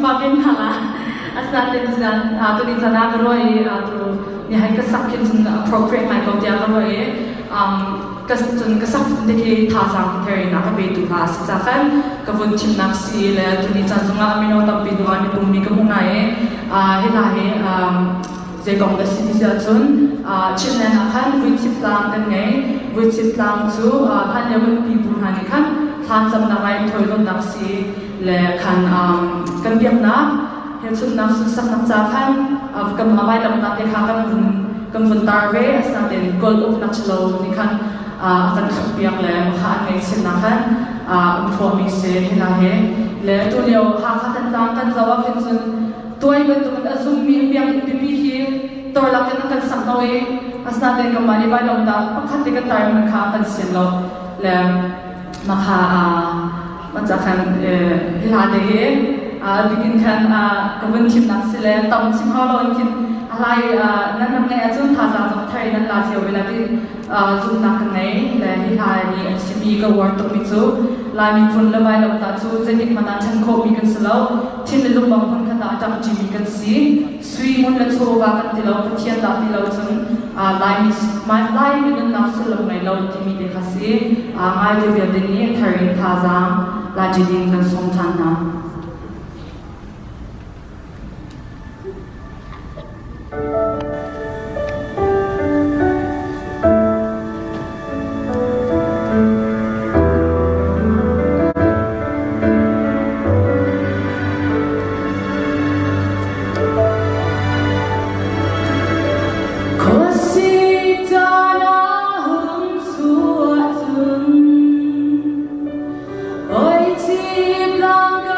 pa pen hna la. Asinain tuzan tuni caan ah ka ruah i tu ni hai ka sak khin cun appropriate ngai ko tiah ka ruah i ka cun ka sak te khi thazaang thar in a ka petu hna si ca khan ka vun chimnak si le tuni caan zongah mino tampi nu an i pummi ka hmu hna i hi hla hi zei kong dah si ti si ahcun Chinland ah khan vuichip tlang kan ngei. Vuichip tlang cu hlan lio kan pipu hna nih khan thlacamnak ah in thawilawnnak si le khan kan biaknak hmelchunhnak sunsaknak ca khan kan vailamnak te kha kan vun kan vun tar ve. Asinain kawl uknak ṭhalo nih khan a kan thlukpiak le kha an ngaihchiatnak khan um phuahmi si hi hna hi le tulio Hakha Thantlang kan zoh ah khin cun tuai bantukin a zummi biakinn pipi hi torlak in kan sak no i asinain kanmah nih vailamdah pakhat te kan tar hmanh kha kan sian lo le makha maca khan hi hla te hi bikin khan ka vun thimnak si le tam chim hau lo in khin a lai nan ram ngei ahcun thazaang zong thar in nan la cio ve la tin zumhnak ka ngei le hi hla nih an chimmi ka uar tukmi cu Lai miphun le vailamtah cu zeitik hmanh ah ṭhen khawhmi kan si lo. Thin le lung bang hmun khat ah a ṭangṭimi kan si. Sui ngun le chawva kan ti lo, Pathian dah ti lo cun Laimi Laimi nunnak sullam ngei lo timi te kha si. Ngai te vialte nih thar in thazaang la ding kan sawm ṭhan hna. Khuasik caan ah hung chuah cun Oi chip lang.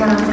Parang.